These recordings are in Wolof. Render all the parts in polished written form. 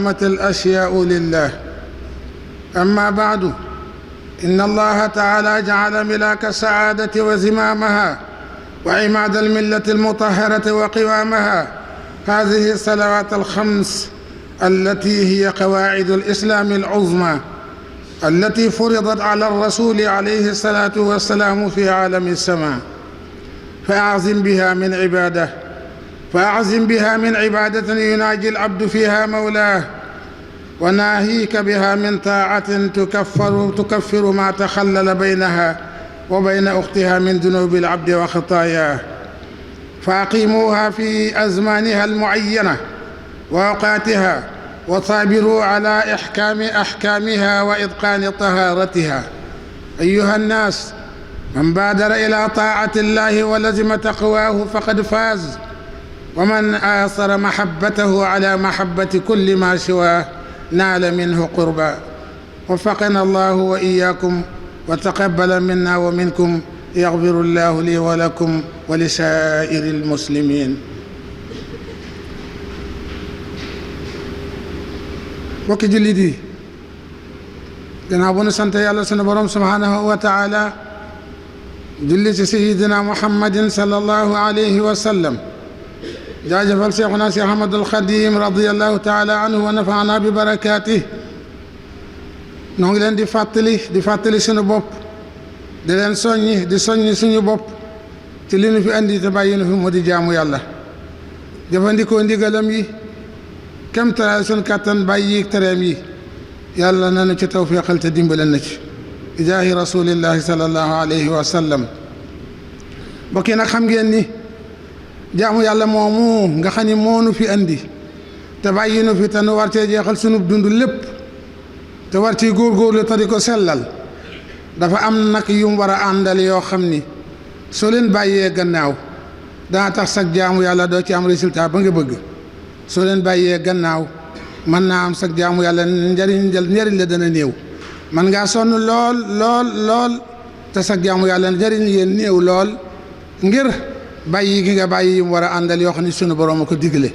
الأشياء لله. أما بعد، إن الله تعالى جعل ملاك السعادة وزمامها وعماد الملة المطهرة وقوامها هذه الصلوات الخمس التي هي قواعد الإسلام العظمى التي فرضت على الرسول عليه الصلاة والسلام في عالم السماء، فأعظم بها من عبادة يناجي العبد فيها مولاه، وناهيك بها من طاعة تكفر ما تخلل بينها وبين أختها من ذنوب العبد وخطاياه. فأقيموها في أزمانها المعينة وأوقاتها، وصابروا على إحكام أحكامها وإتقان طهارتها. أيها الناس، من بادر إلى طاعة الله ولزم تقواه فقد فاز، ومن آثر محبته على محبة كل ما سواه نال منه قربا. وفقنا الله وإياكم وتقبل منا ومنكم، يغفر الله لي ولكم ولسائر المسلمين. bokki jullit yi, gannaaw bu nu sant yàlla sunu borom subhaanahu wa taala, julli ci sayidina muhammadin sallallahu alayhi wa sallam, jaajëfal Seexuna Seex Ahmadul Xadim radiyallahu taala anhu wa nafaana bi barakaatih. noo ngi leen di fàttali sunu bopp, di leen soññi suñu bopp ci li nu fi andi te bàyyi nu fi mu di jaamu yàlla, jëfandikoo ndigalam yi kem taraay sun kàttan, bàyyi tereem yi. yàlla na nu ci tawfiqal te dimbale na ci ijaahi rasulillahi sallallahu alayhi wa sallam. bokk yi nag xam ngeen ni jaamu yàlla moomu nga xam ni moo nu fi andi te bàyyi nu fi te nu war cee jeexal sunu dund lépp te war ciy góorgóorlu te di ko sellal, dafa am nag yu mu war a àndal yoo xam ni soo leen bàyyee gannaaw dana tax sag jaamu yàlla doo ci am résultat ba nga bëgg. soo leen bàyyee gannaaw mën naa am sag jaamu yàlla njariñ la dana néew. man ngaa sonn lool te sag jaamu yàlla njariñ yéen néew lool ngir bàyyi gi nga bàyyi yi mu war a àndal yoo xam ne sunu borom a ko digle.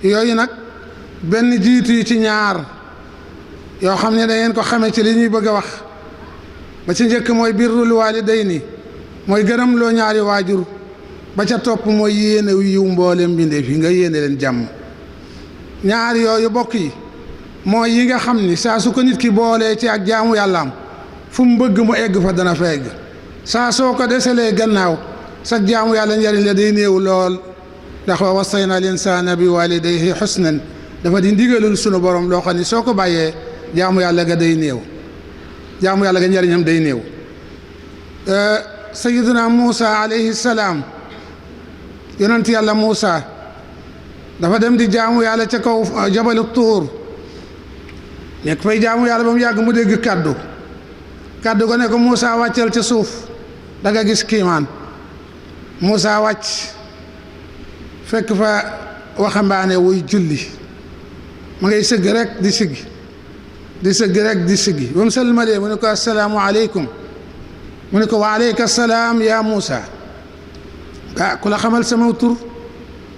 yooyu nag benn jiitu yi ci ñaar yoo xam ne da ngeen ko xamee ci li ñuy bëgg a wax. ba ci njëkk mooy birrul waalidayni, mooy gërëm loo ñaari waajur. ba ca topp mooy yéene yiw mboolem mbindeef yi nga yéene leen jàmm. ñaar yooyu bokk yi mooy yi nga xam ni saa su ko nit ki boolee ci ak jaamu yàllaam fu mu bëgg mu egg fa dana fa egg. saa soo ko deselee gannaaw sa jaamu yàlla njariñ la day néew lool. ndax wa wassayna al insaana bi walidayhi husnan dafa di ndigalul sunu borom loo xam ni soo ko bàyyee jaamu yàlla ga day néew, jaamu yàlla ga njariñam day néew. Sayyiduna Muusa alayhi salaam, yonent yàlla Muusa dafa dem di jaamu yàlla ca kaw jabalu Tuur, nekk fay jaamu yàlla ba mu yàgg mu dégg kaddu ko ne ko Muusa wàccal ca suuf da nga gis kiimaan. Muusa wàcc fekk fa waxambaane wuy julli, ma ngay sëgg rek di siggi ba mu sëlmalee mu ne ko assalaamu aleykum, mu ne ko wa aleyka salaam ya Muusa. ku la xamal sama tur?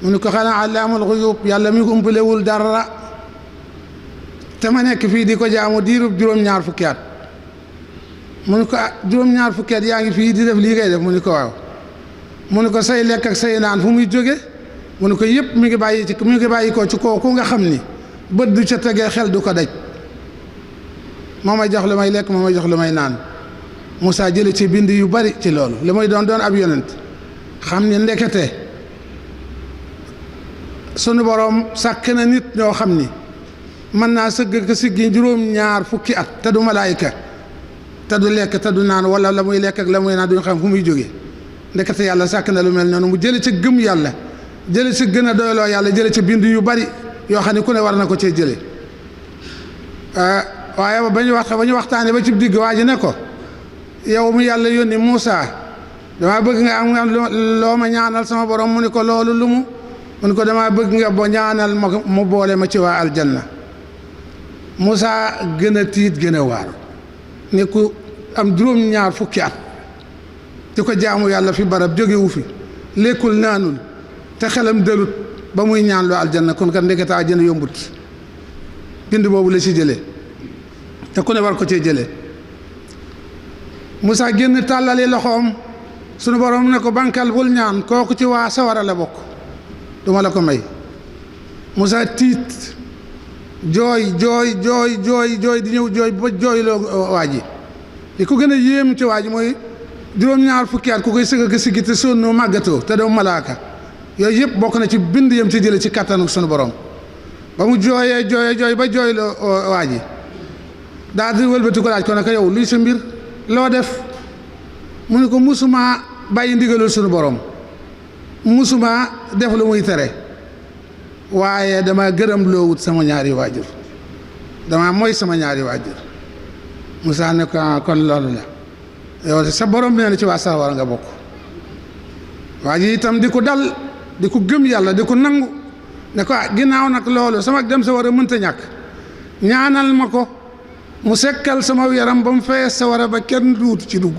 mu ne ko xanaa allaamul xuyuub, yàlla mi ko umpalewul dara te ma nekk fii di ko jaamu diirub juróom-ñaar fukki at. mu ne ko juróom-ñaar fukki at yaa ngi fii di def lii ngay def? mu ne ko waaw. mu ne ko say lekk ak say naan fu muy jóge? mu ne ko yëpp mi ngi bàyyi ko ci kooku nga xam ni bët du ca tegee xel du ko daj. moo may jox lu may lekk, moo may jox lu may naan. Moussa jële ci bind yu bari ci loolu li muy doon ab yonent xam ni ndekete sunu boroom sàkk na nit ñoo xam ni mën naa sëgg ko siggi juróom-ñaar fukki at te du malaayika te du lekk te du naan, wala la muy lekk ak la muy naan duñu xam fu muy jóge. ndekete yàlla sàkk na lu mel noonu mu jële ci gëm yàlla, jële ci gën a doyloo yàlla, jële ci bind yu bari yoo xam ne ku ne war na ko cee jële. waaye ba ñu waxtaanee ba ci digg waa ji ne ko yow mu yàlla yónni Muusa, damaa bëgg nga am loo ma ñaanal sama borom. mu ni ko loolu lu mu ni ko damaa bëgg nga bo ñaanal ma mu boole ma ci waa aljanna. Muusa gën a tiit gën a waaru ne ku am juróom-ñaar fukki at di ko jaamu yàlla fi barab jógewu fi, lekkul naanul te xelam dëlut ba muy ñaan loo aljanna, kon kat ndekete aljanna yombut. bind boobu la ci jëlee te ku ne war ko cee jëlee Moussa génn tàllali loxoom sunu borom ne ko bankal bul ñaan kooku ci waa sawara la bokk duma la ko may Moussa tiit jooy di ñëw jooy ba jooyloo waa ji li ko gën a yéem ci waa ji mooy juróom-ñaar fukki at ku koy sëgg a siggi te sonnoo màggatoo te doo malaaka yooyu yëpp bokk na ci bind yam ci jële ci kattanu sunu borom ba mu jooy ba jooyloo waa ji daal di wëlbati ko laaj ko ne ko yow luy sa mbir loo def mu ne ko musuma bàyyi ndigalul sunu borom musuma def lu muy tere waaye dama gërëm loo wut sama ñaari waajur dama mooy sama ñaari waajur Moussa ne ko kon loolu la yow sa borom bi ne ci waa sawara nga bokk waa ji itam di ko dal di ko gëm yàlla di ko nangu ne ko ginnaaw nag loolu sama dem sa war a mënta ñàkk ñaanal ma ko mu sekkal sama yaram ba mu fees sa war a ba kenn duut ci dugg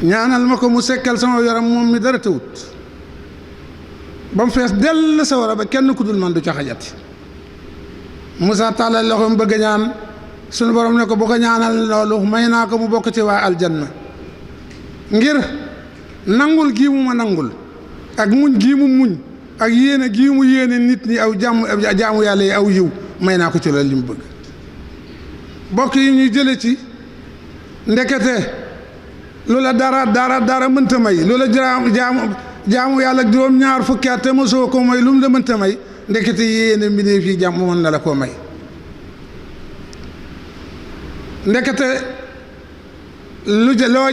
ñaanal ma ko mu sekkal sama yaram moom mi dara tawut ba mu fees dell sa war a ba kenn ku dul man du ca xajati Moussa tàllal loxoom bëgg ñaan sunu borom ne ko bu ko ñaanal loolu may naa ko mu bokk ci waa aljanna ngir nangul gii mu ma nangul ak muñ gii mu muñ ak yéene gii mu yéene nit ñi aw jaamu yàlla yi aw yiw may naa ko ci loolu li mu bëgg bokk yi ñuy jële ci ndekete loola dara mënta may loola jaamu yàlla ak juróom-ñaar fukki at te mosoo ko may lu mu la mënta may ndekete yéene mbindéef yi jàmm mën na la koo may ndekete loo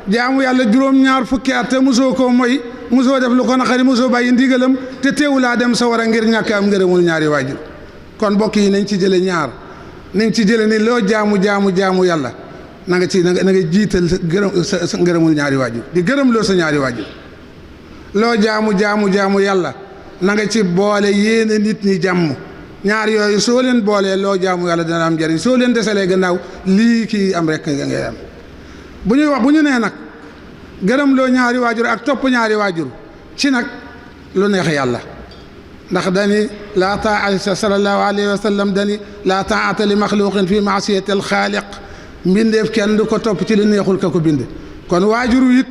jaamu yàlla juróom-ñaar fukki at te mosoo koo mooy mosoo def lu ko naqari mosoo bàyyi ndigalam te teewulaa dem sa war a ngir ñàkk am ngërëmul ñaari waajur kon mbokk yi nañ ci jële ñaar nañ ci jële ni loo jaamu yàlla na nga jiital sa ngërëmul ñaari waajur di gërëm loo sa ñaari waajur loo jaamu yàlla na nga ci boole yéene nit ñi jàmm ñaar yooyu soo leen boolee loo jaamu yàlla dina am njëriñ soo leen desalee gannaaw lii kii am rek ngay am bu ñu nee nag gërëm loo ñaari waajur ak topp ñaari waajur ci nag lu neex yàlla ndax dani laa taa'ata sallallahu alayhi wa sallam dani laa taa'ata li maxluqin fi maasiyati alxaaliq mbindeef kenn du ko topp ci li neexul ka ko bind kon waajur wi it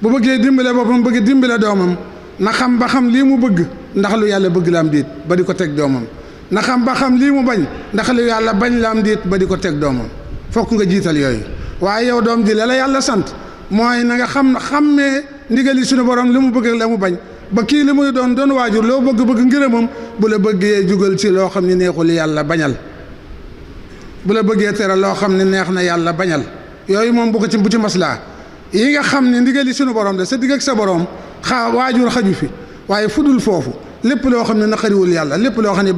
bu bëggee dimbale boppam bëgg dimbale doomam na xam ba xam lii mu bëgg ndax lu yàlla bëgg la am déet ba di ko teg doomam na xam ba xam lii mu bañ ndax lu yàlla bañ la am déet ba di ko teg doomam fokk nga jiital yooyu waaye yow doom ji la yàlla sant mooy na nga xammee ndigali suñu borom li mu bëgg ak la mu bañ ba kii li muy doon waajur loo bëgg ngërëmam bu la bëggee jugal ci loo xam ne neexul yàlla bañal bu la bëggee tere loo xam ne neex na yàlla bañal yooyu moom bu ci maslaa yi nga xam ne ndigali suñu borom de sa digg ak sa borom waajur xaju fi waaye fudul foofu lépp loo xam ne naqariwul yàlla lépp loo xam ne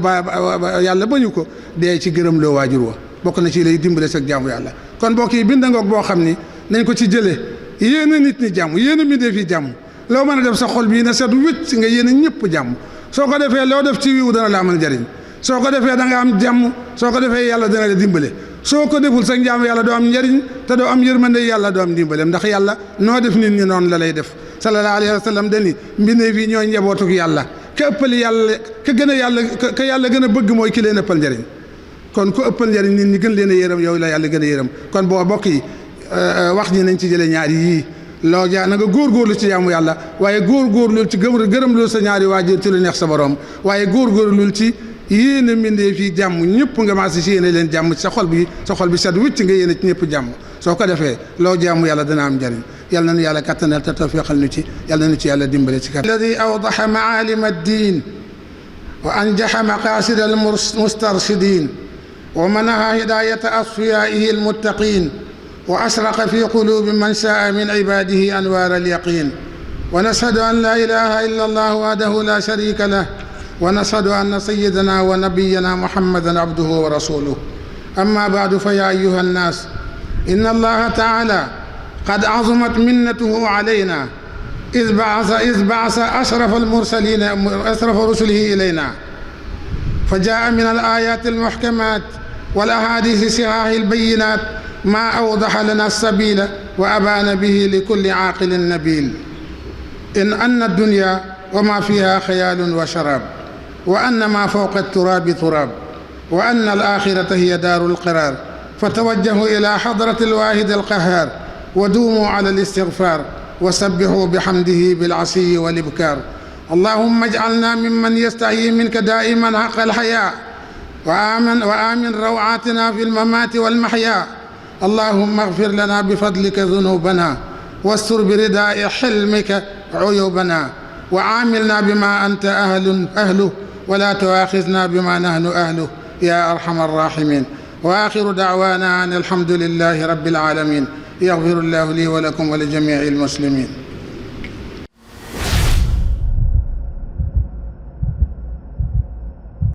yàlla bañu ko dee ci gërëm loo waajur wa bokk na ci lay dimbale sa jaamu yàlla kon bokk yi bind ngoog boo xam ni nañ ko ci jëlee yéene nit ñi jàmm yéene mbindeef yi jàmm loo mën a def sa xol bii na set wicc nga yéene ñëpp jàmm soo ko defee loo def ci wiwu dana la amal njariñ soo ko defee da nga am jàmm soo ko defee yàlla dana la dimbale soo ko deful sa jaamu yàlla doo am njariñ te doo am yërmande yàlla doo am dimbaleem ndax yàlla noo def nit ñi noonu la lay def sallallahu alayhi wa sallam dani mbindeef yi ñooy njabootuk yàlla ka ëppali yàlla ka gën a yàlla ka yàlla gën a bëgg mooy ki leen ëppal njariñ kon ku ëppal njariñ nit ñi gën leen a yërëm yow la yàlla gën a yërëm kon boo bokk yi wax ñi nañ ci jëlee ñaari yii loo na nga góorgóorlu ci jaamu yàlla waaye góorgóorlu ci gërëm loolu sa ñaari waajur ci lu neex sa borom waaye góorgóorlu ci yéene mbindeef yi jàmm ñëpp nga maasi si yéene leen jàmm sa xol bi set wicc nga yéene ci ñëpp jàmm soo ko defee loo jaamu yàlla dana am njariñ yàlla nañu yàlla kattanal te tawfiqal ñu ci yàlla nañu ci yàlla dimbale ci kattan alladi awdaxa maalima ad-diin wa anjaxa maqaasida al-mustarshidin wa manaha hidayata asfiyaihi al-muttaqin wa asraqa fi qulubi man shaa min ibadihi anwaar al-yaqin wa nashhadu an la ilaha illa allah wahdahu la sharika lah wa nashhadu anna sayyidana wa nabiyyana muhammadan abduhu wa rasuluhu amma ba'du fa ya ayyuha an-nas inna allaha ta'ala قد عظمت منته علينا إذ بعث أشرف رسله إلينا فجاء من الآيات المحكمات والأحاديث الصحاح البينات ما أوضح لنا السبيل وأبان به لكل عاقل نبيل أن الدنيا وما فيها خيال وشراب، وأن ما فوق التراب تراب، وأن الآخرة هي دار القرار. فتوجهوا إلى حضرة الواحد القهار، ودوموا على الاستغفار، وسبحوا بحمده بالعشي والإبكار. اللهم اجعلنا ممن يستحيي منك دائما حق الحياء، وآمن روعاتنا في الممات والمحيا. اللهم اغفر لنا بفضلك ذنوبنا، واستر برداء حلمك عيوبنا، وعاملنا بما أنت أهله، ولا تؤاخذنا بما نحن أهله يا أرحم الراحمين. وآخر دعوانا أن الحمد لله رب العالمين. يغفر الله لي ولكم ولجميع المسلمين.